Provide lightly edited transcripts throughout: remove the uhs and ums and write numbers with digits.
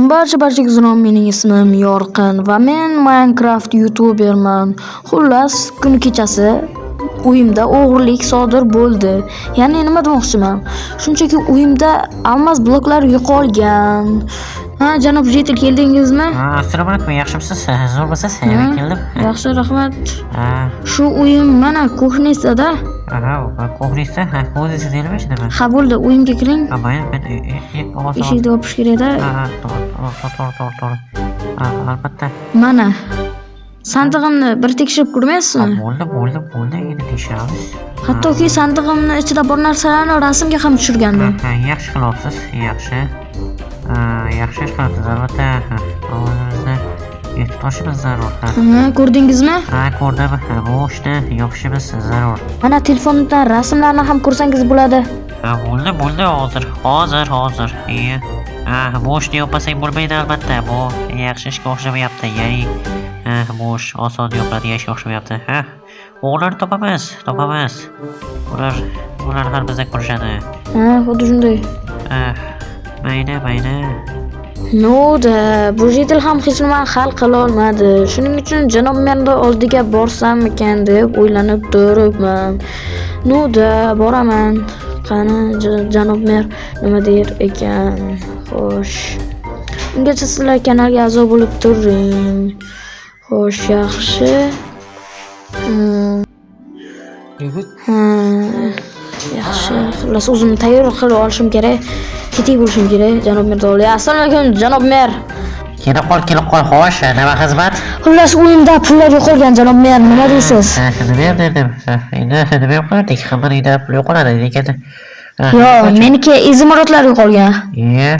Barcha salom, mening ismim Yorqin va men Minecraft youtuberman. Xullas, kuni kechasi uyimda o'g'irlik sodir bo'ldi. Ya'ni nima demoqchiman? Shunchaki uyimda almaz bloklar yo'qolgan. Ha, janob Jetil, keldingizmi? Ha, assalomu alaykum, yaxshimisiz? Zo'rmisiz? Ha, Men keldim. Yaxshi, rahmat. Ha, Shu uyim mana kuxnisida. Aha, kuxnisida, ha, kuxnisida deyilmi nima? Ha, bo'ldi, uyimga kiring. Ha, mayli, men ovoz Eshikni yopish kerak-da. Ha, to'g'ri, to'g'ri, to'g'ri, to'g'ri. Ha, albatta. Mana. Sandig'imni bir tekshirib Ha, ko'rmaysizmi? bo'ldi, bo'ldi, bo'ldi, endi tekshiramiz. Hattoki sandig'imni ichida bor narsalarni rasmga ham tushirgandim. Ha, yaxshi qilyapsiz, yaxshi. Ha, yaxshi ish qilyapsiz, albatta. Ha, o'zimizni ehtiyot zarur. Ha. Ha, ko'rdingizmi? Ha, ko'rdim. Ha, bu ishni yopishimiz zarur. Mana telefonimdan rasmlarni ham ko'rsangiz bo'ladi. Ha, bo'ldi, bo'ldi, hozir, hozir, hozir. Iya. Ha, bu ishni yopmasak bo'lmaydi albatta. Bu yaxshi ishga o'xshamayapti. Ya'ni, ha, bu ish oson yopiladigan ishga o'xshamayapti. Ha, o'g'irlarni topamiz, topamiz. Ular har bizda ko'rishadi. Ha, xuddi shunday. Ha, mayli, mayli. Ну-да, bu Jetil ham hech nima hal qila olmadi. Shuning uchun janob merni oldiga borsammikan deb o'ylanib turibman. Ну-да, boraman. Qani, janob mer nima der ekan? Xo'sh. Ungacha sizlar kanalga a'zo bo'lib turing. Xo'sh, yaxshi. Ha, yaxshi. Xullas, o'zimni tayyor qilib olishim kerak. Tetik bo'lishim kerak, janob mer oldiga. Assalomu alaykum, janob mer. Kelib qol, kelib qol. Xo'sh, nima xizmat? Xullas, uyimda pullar yo'qolgan, janob mer, nima deysiz? Ha, nima dedim? Ha, endi nima yo'qolardik? Hamma uyda pul yo'qoladi, lekin ha, Yo'q, meniki изумруд lar yo'qolgan. Iya,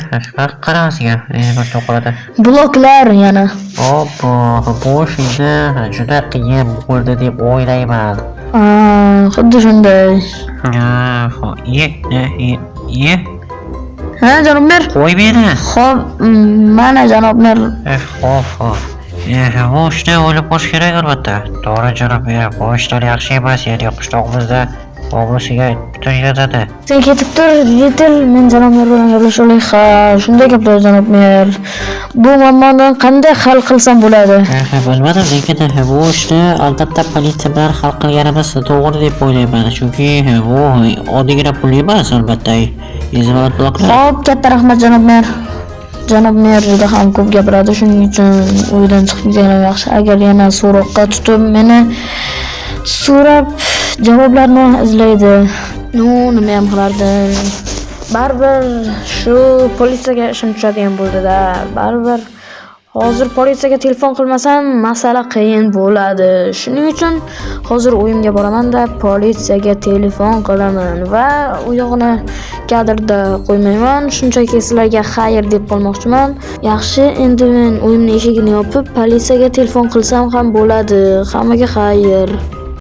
qarasiga, bir yo'qoladi. Bloklar yana. Obbo, bu ish endi juda qiyin bo'ldi deb o'ylayman. Ha, xuddi shunday. Ha, ye, ye, ye, ye, Ha, janob mer? Qo'y meni. Xo'p, mana janob mer. Eh, xo'p, xo'p. Eh, bu ishni o'ylab ko'rish kerak albatta. To'g'ri, janob mer, bu ishlar yaxshi emas, ya'ni qishlog'imizda obro'siga butun yozadi. Sen ketib tur, Jetil, men janob mer bilan gaplashib olay. Ha, shunday gaplar, janob mer. Bu muammoni qanday hal qilsam bo'ladi? Eh, bilmadim, lekin bu ishni albatta politsiya bilan hal qilganimiz to'g'ri deb o'ylayman, chunki bu oddiygina pul emas albatta. Изумруд bloklar. Xo'p, katta rahmat, janob mer. Janob mer juda ham ko'p gapiradi, shuning uchun uydan chiqib ketganim yaxshi. Agar yana so'roqqa tutib meni so'rab javoblarni izlaydi. Ну, nima ham qilardim? Baribir shu politsiyaga ishim tushadigan bo'ldi-da. Baribir hozir politsiyaga telefon qilmasam masala qiyin bo'ladi. Shuning uchun hozir uyimga boraman-da, politsiyaga telefon qilaman va u yog'ini kadrda qo'ymayman. Shunchaki sizlarga xayr deb qolmoqchiman. Yaxshi, endi men uyimni eshigini yopib, politsiyaga telefon qilsam ham bo'ladi. Hammaga xayr.